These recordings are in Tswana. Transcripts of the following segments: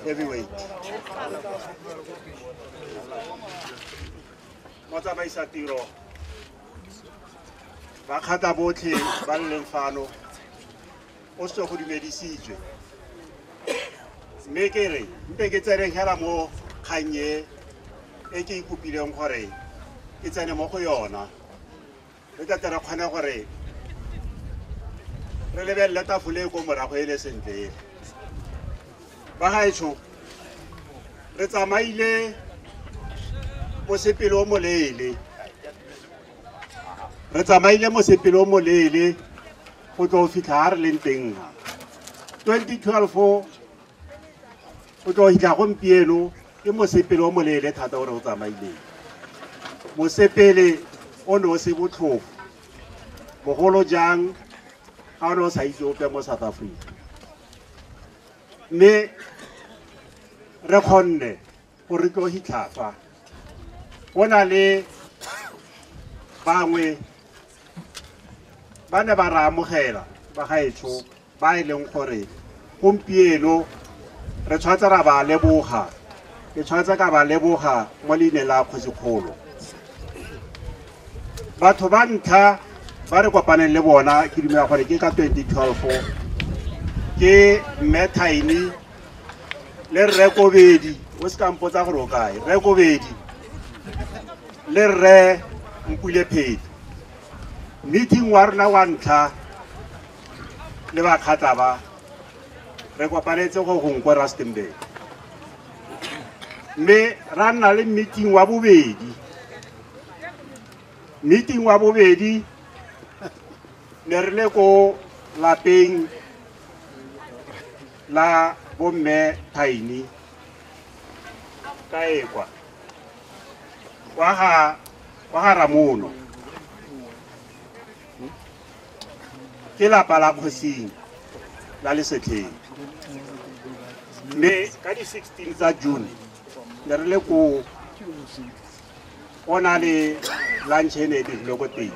Heavyweight. Motsamaisa tiro ba kgatla botlhe ba le leng fano o se go dumedisitswe mme ke re mpe ke tsene fela mo kgang e ke ikopileng gore ke tsene mo go yona re tla re kgone gore re lebelele tafole e ko morago e le sentle ele. Ba gaetsho re tsamaile mosepele o moleele, re tsamaile mosepele o moleele go tlo fitlha ha re leng teng ha 2012 go tlo fitlha gompieno ke mosepele o moleele thata o re o tsamaileng. Mosepele o ne o se botlhofo bogolo jang ga o ne o sa itse ope mo South Africa, mme re kgonne gore re tlo fitlha fa. Go na le bangwe ba ne ba re amogela ba gaetsho ba e leng gore gompieno re tshwanetse ra ba leboga, ke tshwanetse ka ba leboga mo leineng la Kgosikgolo. Batho ba ntlha ba re kopaneng le bona ke dumela gore ke ka 2012 ke Mme Thaini le Rre Kobedi, o se ka mpotsa gore o kae, Rre Kobedi le Rre Mpule Pheti. Meeting wa rona wa ntlha le bakgatla ba re kopanetse go gongwe kwa Rustenburg, mme ra nna le meeting wa bobedi. Meeting wa bobedi ne re le ko lapeng la bomme Thaini ka ekwa kwa ga Ramono, ke lapa la kgosing la Lesetlheng. Mme ka di 16 tsa June ne re le ko go na le lunch e ne e dirilwe ko teng,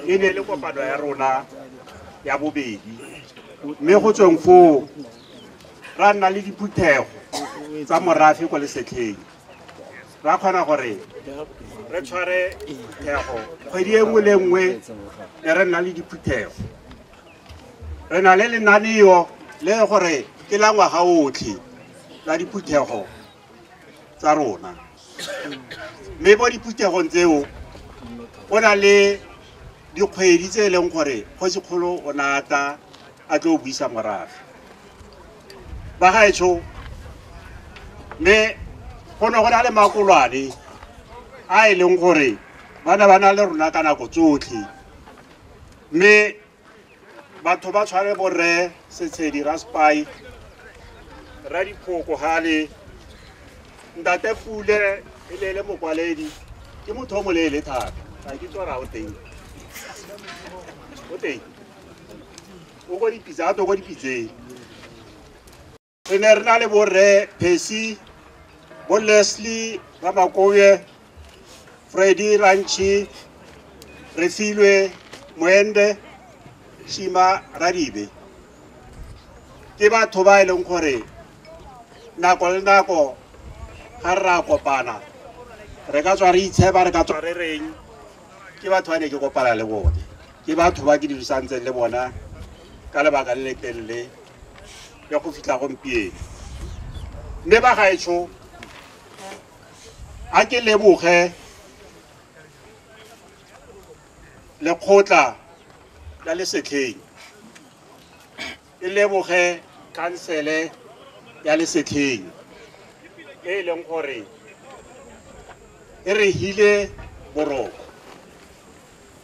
e ne le kopano ya rona ya bobedi. Mme go tsweng foo ra nna le diphuthego tsa morafe ko Lesetlheng, ra kgona gore re tshware diphuthego kgwedi e nngwe le nngwe ne re nna le diphuthego. Re na le lenaneo le gore ke la ngwaga otlhe la diphuthego tsa rona, mme mo diphuthegong tseo go na le dikgwedi tse e leng gore Kgosikgolo o ne a tla a tlo buisa morafe. Ba gaetsho, mme go ne go na le makolwane a e leng gore ba ne ba na le rona ka nako tsotlhe, mme batho ba tshware borre Setshedi Raspai, Radiphoko gale, Ntate Pule e le le mokwaledi, ke motho o moleele thata, ga ke tswara o teng, o teng o ko dipitsa, a to ko dipitseng. Re ne re na le borre Percy, bo Leslie Ramakowe, Freddy Ranchi, Refilwe Moende, Shima Radibe. Ke batho ba e leng gore nako le nako ga re ra kopana re ka tswa re itsheba, re ka tswa re reng, ke batho ba ne ke kopana le bone, ke batho ba ke dirisantseng le bona ka lebaka le le telele le go fitlha gompieno. Mme ba gaetsho a ke leboge lekgotla la Lesetlheng, e leboge kansele ya Lesetlheng e leng gore e re hile boroko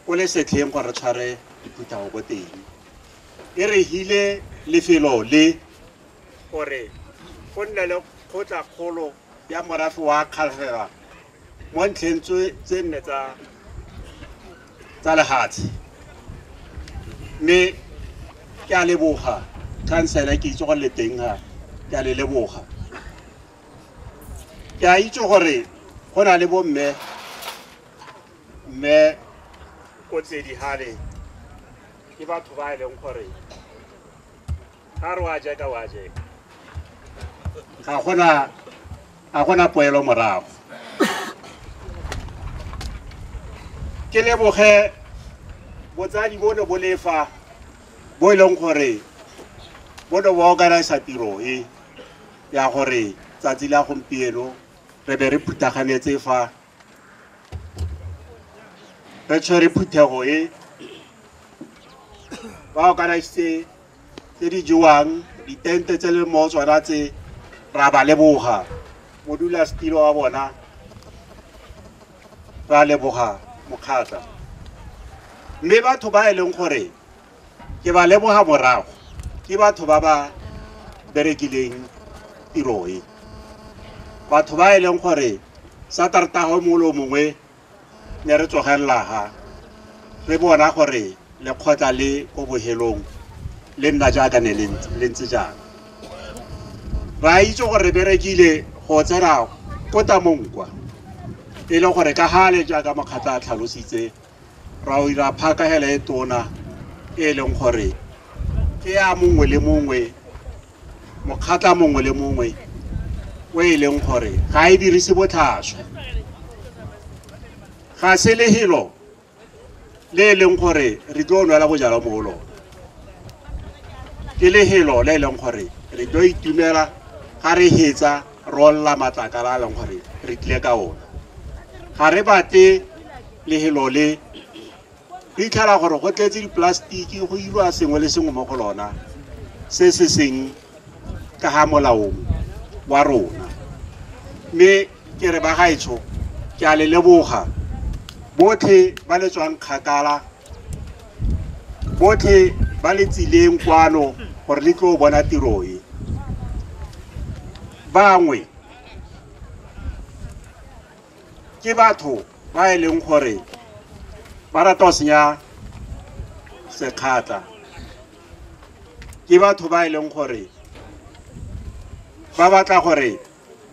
ko Lesetlheng gore re tshware diphuthego ko teng, e re hile lefelo le gore go nne le kgotlakgolo ya morafe wa Kgalagadi mo ntlheng tse nne tsa lehatshe. Mme ke a leboga kansele, ke itse gore le teng ha, ke a le leboga. Ke a itse gore go na le bomme mme Kotsedi hale ke batho ba e leng gore ga re wa jeka wa jeka. Ga gona poelo morago. Ke leboge botsadi bo ne bo lefa bo e leng gore bo ne bo organisa tiro e ya gore tsatsi la gompieno re be re phuthaganetse fa re tshwere phuthego e ba organise tse di jewang ditente tse le mo tsona tse ra ba leboga modulasetilo wa bona ra leboga mokgatla mme batho ba e leng gore ke ba leboga morago ke batho ba ba berekileng tiro e batho ba e leng gore Satertago mongwe le mongwe ne re tsogelela ga re bona gore lekgotla le ko bohelong le nna jaaka ne le ntse jaana. Ra itse gore re berekile go tsena ko tamong kwa e le gore ka gale jaaka mokgatla a tlhalositse ra o dira phakagela e tona e leng gore ke ya mongwe le mongwe mokgatla mongwe le mongwe o e leng gore ga e dirise botlhaswa ga se lehelo le e leng gore re tlo nwela bojalwa mo go lona ke lehelo le e leng gore re tlo itumela ga re hetsa rolla matlakala a leng gore re tlile ka ona ga re batle lehelo le re itlhela gore go tletse diplastiki go ilwa sengwe le sengwe mo go lona se se seng ka ga molaong wa rona mme ke re bagaetsho ke a le leboga botlhe ba le tswang kgakala botlhe ba le tsileng kwano gore le tlo bona tiro e bangwe ke batho ba e leng gore ba rata go senya sekgatla ke batho ba e leng gore ba batla gore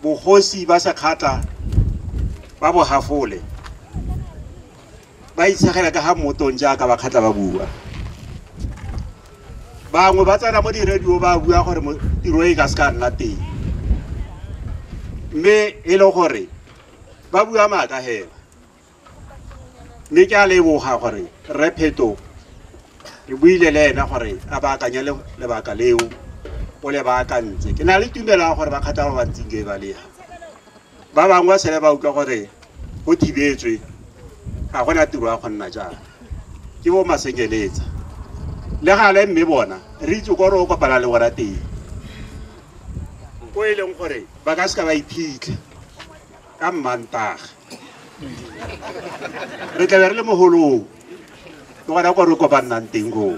bogosi ba sekgatla ba bo hafole ba itshegela ka ga mmotong jaaka bakgatla ba bua bangwe ba tsena mo di-radio ba bua gore tiro e ka se ka nna teng mme e le gore ba bua maaka hela mme ke a leboga gore Rre Pheto re buile le ena gore a baakanye lebaka leo o le baakantse ke na le tumelo ya gore bakgatla ba bantsing ke ba lega ba bangwe ba sele ba utlwa gore go thibetswe ga gona tiro ya go nna jaana ke bo masenyeletsa le gale mme bona re itse ko re o kopana le bona teng ko e leng gore ba ka seka ba iphitlha ka Mmantaga re tlabe re le mogolong ke gona ko re kopannang teng koo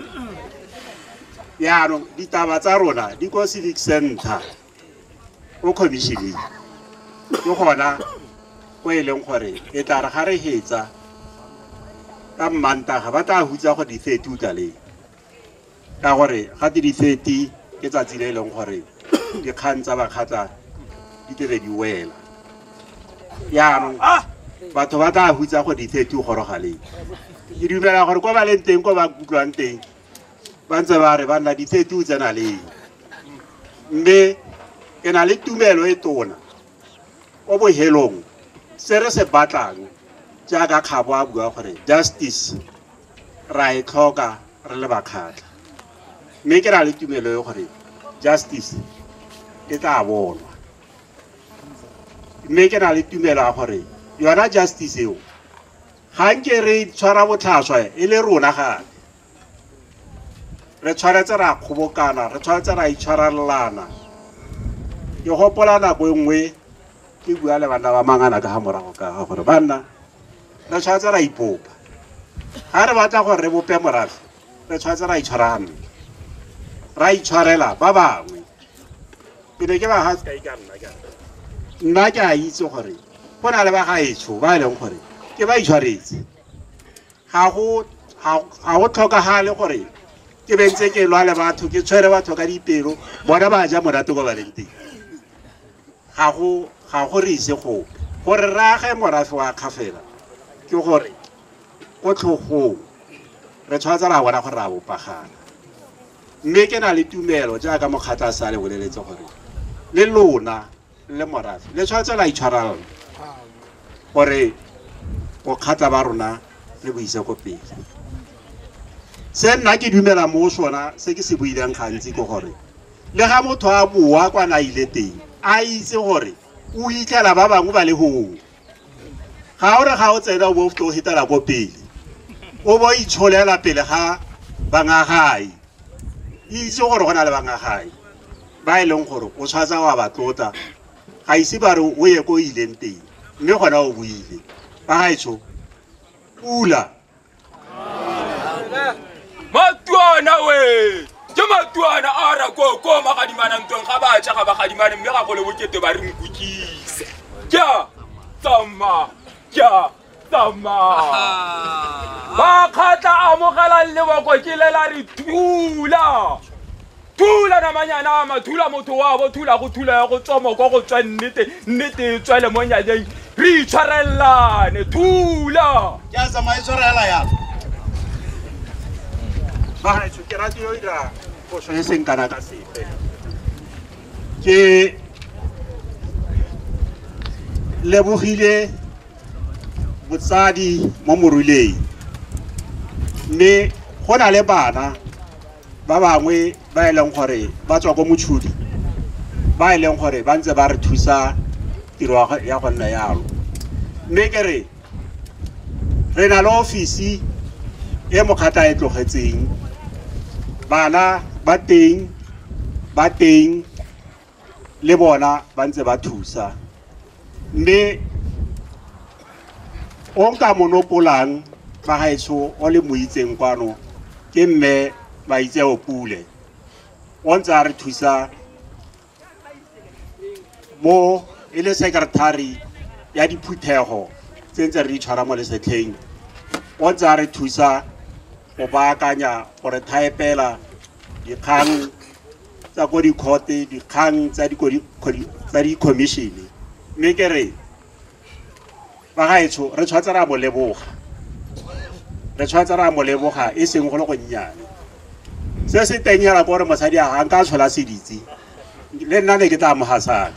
yaanong ditaba tsa rona di ko civic center ko commissioning ke gona ko e leng gore e tla re ga re hetsa ka Mmantaga ba tla hutsa go di-30 o tla leng ka gore ga te di-30 ke tsatsi le e leng gore dikgang tsa bakgatla di tlebe di wela yaanong batho ba tla hutsa go di-30 o goroga leng ke dumela gore ko ba leng teng ko ba kutlwang teng ba ntse ba re ba nna di-30 o tsena leng mme ke na le tumelo e tona ko bohelong se re se batlang jaaka Kgabo a bua gore justice ra e tlhoka re le bakgatla mme ke na le tumelo e gore justice e tla bonwa mme ke na le tumelo ya gore yona justice eo ga nke re tshwara botlhaswa e le rona gape re tshwanetse ra kgobokana re tshwanetse ra itshwarelelana ke gopola nako e nngwe ke bua le banna ba mangana ka ga morago ka ga gore banna re tshwanetse ra ipopa ga re batla gore re bope morafe re tshwanetse ra itshwarana ra itshwarela ba bangwe ke ne ke ba ga sekai ka nna ka nna ke a itse gore go na le ba gaetsho ba e leng gore ke ba itshwaretse ga go tlhokagale gore ke bentse ke lwa le batho ke tshwere batho ka dipelo bona ba ja monate ko ba leng teng ga go re ise gope gore re age morafe wa kgafela ke gore ko tlhogong re tshwanetse ra bona gore ra bopagana mme ke na le tumelo jaaka mokgatla a sa le boleletse gore Le lona le morafe le tshwanetse la itshwarela gore bokgatla ba rona le bo ise ko pele. Se nna ke dumela mo sona se ke se buileng gantsi ke gore le ga motho a boa kwa na ile teng a itse gore o itlela ba bangwe ba le hoo. Ga o re ga o tsena o bo o hetela ko pele, o bo itsholela pele ga bangagae. Itse gore go na le bangagae ba e leng gore o tshwatsa wa ba tlotla, ga ise ba re o ye ko ileng teng, mme gona o buile. Ba gaetsho, pula. Matuana we, ke matuana a ra ko ko magadimana ntong ga ba tja ga ba gadimane mme ga go le bokete ba re nkukise. Ke tsamma, ke tsamma. Ba kgatla amogela leboko ke le la re thula. Thula namanyana ma thula motho wa bo thula go thula ya go tsoma go go tswa nnete nnete tswele mo nyajeng re itshwarelane thula. Ke a tsamaya tshwarela ya. Ba gaetsho ke rate yo ira phoso e seng kana ka sepe. Ke lebogile botsadi mo moruleng, mme go na le bana ba bangwe ba e leng gore ba tswa ko Motshodi, ba e leng gore ba ntse ba re thusa tiro ya go nna yalo. Mme ke re re na le ofisi e mokgatla e tlogetseng, bana ba teng le bona ba ntse ba thusa. Mme o nka monopolang ba gaetsho o le moitseng kwano ke mme Maitseo Pule, o ntse a re thusa mo e le secretary ya diphuthego tse ntse re di tshwara mo lesetlheng. O ntse a re thusa go baakanya gore thaepela dikgang tsa ko dikhote, dikgang tsa di-commission. Mme ke re ba gaetsho re tshwanetse ra mo leboga, re tshwanetse ra mo leboga e seng go le gonnyane. Se se teng hela gore mosadi a ga nka tshola seditse, le nna ne ke tla mo gasaka.